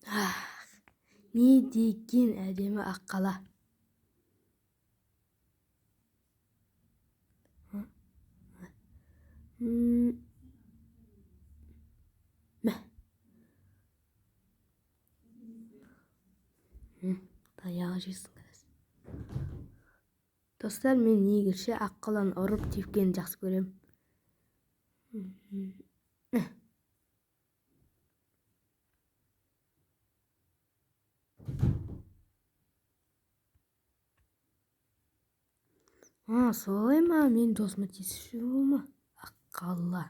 Ах, не деген әдемі Аққала! Мә, таяқ жейсің қазір. Достар, мен негізі Аққаланы ұрып тепкенді жақсы көремін. А, солай ма? Мен досыма тиісуші болма, Аққала.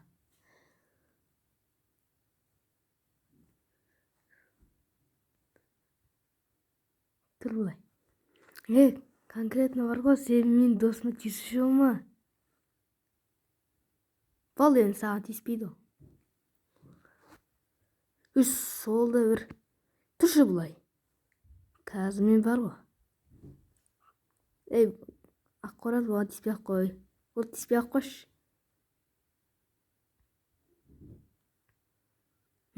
Тұр былай. Е, конкретно бар ғой, сен менің досыма тиісуші болма. Болды, енді саған тиіспейді ол. Үш, сол да бір. Тұршы былай. Қазір мен бар ғой. Ей, аққораз, бұған тиіспей ақ қой. Ол, тиіспей ақ қойшы.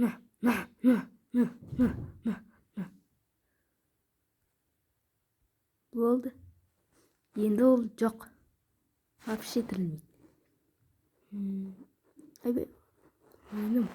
На, на, на, на, на, на, на. Болды, енді ол жоқ, вообще тірілмейді. Айбай, ойыным.